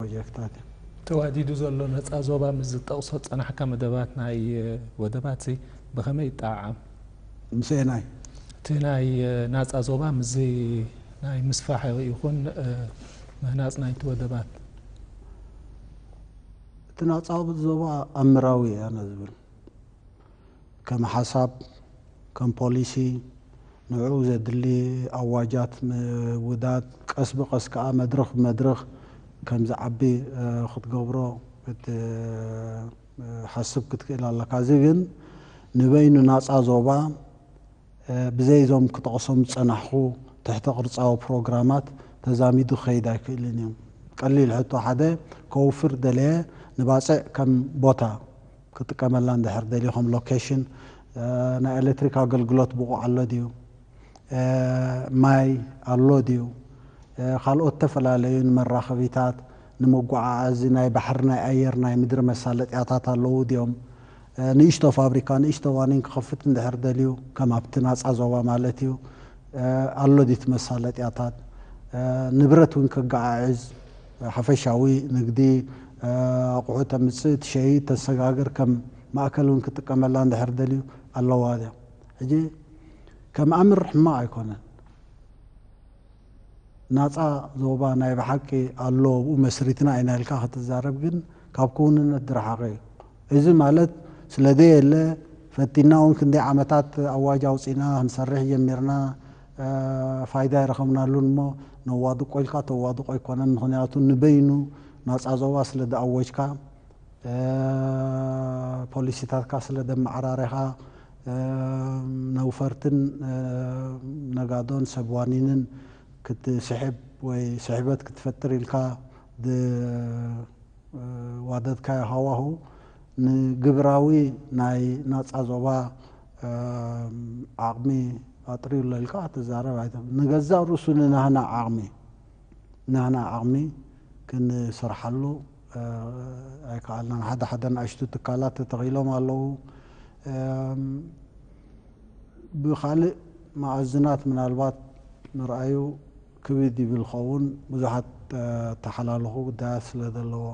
ፕሮጀክታት እዩ። ተዋዲዱ ዘሎ ነፃ ዞባ ምስ ዝጠቕሶ ዝፀናሕካ መደባት ናይ ወደባት ሲ ብኸመይ ይጠዓዓም? ምስኤናይ እቲ ናይ ናፃ ዞባ ምስዚ ናይ ምስፋሕ ይኹን ምህናፅ ናይቲ ወደባት እቲ ናፃ ዞባ ኣምራዊ ኣነ ዝብል ከም ሓሳብ ከም ፖሊሲ ንዕኡ ዘድሊ ኣዋጃት ምውዳድ ቀስ ብቀስ ከዓ መድረኽ ብመድረኽ ከም ዝዓቢ ክትገብሮ ክትሓስብ ክትክእል ኣለካ። እዚ ግን ንበይኑ ናፃ ዞባ ብዘይ እዞም ክጠቕሶም ዝፀናሕኹ ትሕተ ቅርፃዊ ፕሮግራማት ተዛሚዱ ክኸይድ ኣይክእልን እዩ። ቀሊል ሕቶ ሓደ ከውፍር ደለየ ንባፅዕ ከም ቦታ ክጥቀመላ እንድሕር ደልዩ ከም ሎኬሽን ናይ ኤሌክትሪክ ኣገልግሎት ብቑዕ ኣሎ ድዩ? ማይ ኣሎ ድዩ? ካልኦት ዝተፈላለዩ ንመራኸቢታት ንመጓዓዓዚ ናይ ባሕሪ ናይ ኣየር ናይ ምድሪ መሳለጥያታት ኣለዉ ድዮም? ንእሽቶ ፋብሪካ ንእሽቶ ዋኒን ክኸፍት እንድሕር ደልዩ ከም ኣብቲ ናፃ ዞባ ማለት እዩ ኣሎ ድዩ እቲ መሳለጥያታት? ንብረት እውን ከገዓዕዝ ሓፈሻዊ ንግዲ ኣቑሑ ተምፅእ ትሸይድ ተሰጋግር ከም ማእከል እውን ክጥቀመላ እንድሕር ደልዩ ኣለዋ ድያ? ሕጂ ከም ኣምር ሕማቕ ኣይኮነን። ናፃ ዞባ ናይ ብሓቂ ኣሎ ኣብኡ መስሪትና ኢና ኢልካ ክትዛረብ ግን ካብ ክውንነት ዝረሓቐ እዩ። እዚ ማለት ስለ ዘየለ ፈቲና እውን ክንደይ ዓመታት ኣዋጅ ኣውፂና ክንሰርሕ ጀሚርና ፋይዳ ይረኸብናሉን እሞ ነዋድቆ ኢልካ ተዋድቆ ኣይኮነን። ምክንያቱ ንበይኑ ናፃ ዞባ ስለ ዝኣወጅካ ፖሊሲታትካ ስለ ዘመዓራረኻ ነውፈርትን ነጋዶን ሰብ ዋኒንን ክትስሕብ ወይ ስሕበት ክትፈጥር ኢልካ ዝዋደድካዮ ሃዋሁ ንግብራዊ ናይ ናፃ ዞባ ዓቕሚ ኣጥርዩ ኣሎ ኢልካ ክትዛረብ ኣይተ ንገዛእ ርእሱ ንናህና ዓቕሚ ናህና ዓቕሚ ክንሰርሓሉ ኣይከኣልናን። ሓደ ሓደ ንኣሽቱ ትካላት ተተኺሎም ኣለዉ። ብካልእ መኣዝናት ምናልባት ምርኣዩ ክብድ ይብል ኸውን ብዙሓት ተሓላለኹ ጉዳያት ስለ ዘለዎ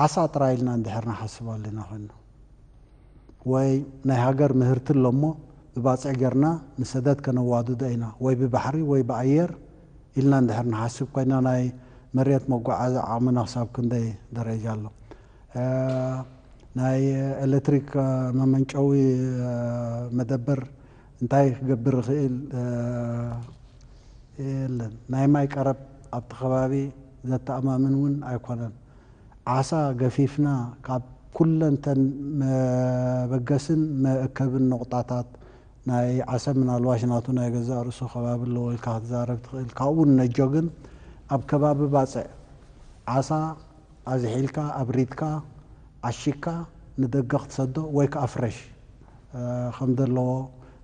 ዓሳ ጥራይ ኢልና እንድሕር ንሓስብ ኣለና ኮይንና ወይ ናይ ሃገር ምህርቲ ኣሎ እሞ ብባፅዕ ጌርና ንሰደድ ከነዋድዶ ኢና ወይ ብባሕሪ ወይ ብኣየር ኢልና እንድሕር ንሓስብ ኮይና ናይ መሬት መጓዓዚ ዓቕምና ክሳብ ክንደይ ደረጃ ኣሎ? ናይ ኤሌክትሪክ መመንጨዊ መደበር እንታይ ክገብር ይኽእል የለን። ናይ ማይ ቀረብ ኣብቲ ከባቢ ዘተኣማምን እውን ኣይኮነን። ዓሳ ገፊፍና ካብ ኩለንተን መበገስን መእከብን ነቑጣታት ናይ ዓሰብ ምናልባሽ ናቱ ናይ ገዛእ ርእሱ ከባቢ ኣለዎ ኢልካ ክትዛረብ ትኽእል። ካብኡ ንነጆ ግን ኣብ ከባቢ ባፅዕ ዓሳ ኣዝሒልካ ኣብሪድካ ዓሺግካ ንደገ ክትሰዶ ወይ ከዓ ፍረሽ ከም ዘለዎ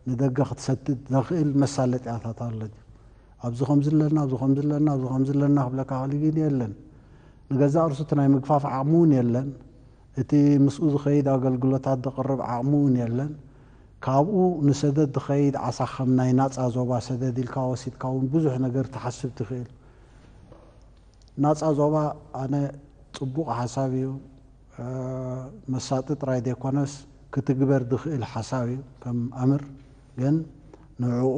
ንደገ ክትሰድድ ዘኽእል መሳለጥያታት ኣሎ። ኣብዚ ከምዚ ኣለና፣ ኣብዚ ከምዚ ኣለና፣ ኣብዚ ከምዚ ኣለና ክብለካ ክእል ግን የለን። ንገዛእ ርእሱ እቲ ናይ ምግፋፍ ዓቕሚ እውን የለን። እቲ ምስኡ ዝኸይድ ኣገልግሎታት ዘቕርብ ዓቕሚ እውን የለን። ካብኡ ንሰደድ ዝኸይድ ዓሳ ከም ናይ ናፃ ዞባ ሰደድ ኢልካ ወሲድካ እውን ብዙሕ ነገር ትሓስብ ትኽእል። ናፃ ዞባ ኣነ ፅቡቕ ሓሳብ እዩ። መሳጢ ጥራይ ዘይኮነስ ክትግበር ዝኽእል ሓሳብ እዩ። ከም ኣምር ግን ንዕኡ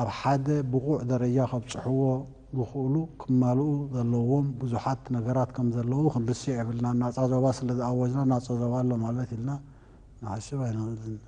ኣብ ሓደ ብቑዕ ደረጃ ከብፅሕዎ ዝኽእሉ ክማልኡ ዘለዎም ብዙሓት ነገራት ከም ዘለዉ ክንርስዕ የብልና። ናፃ ዞባ ስለ ዝኣወጅና ናፃ ዞባ ኣሎ ማለት ኢልና ንሓስብ ኣይንኽእልን።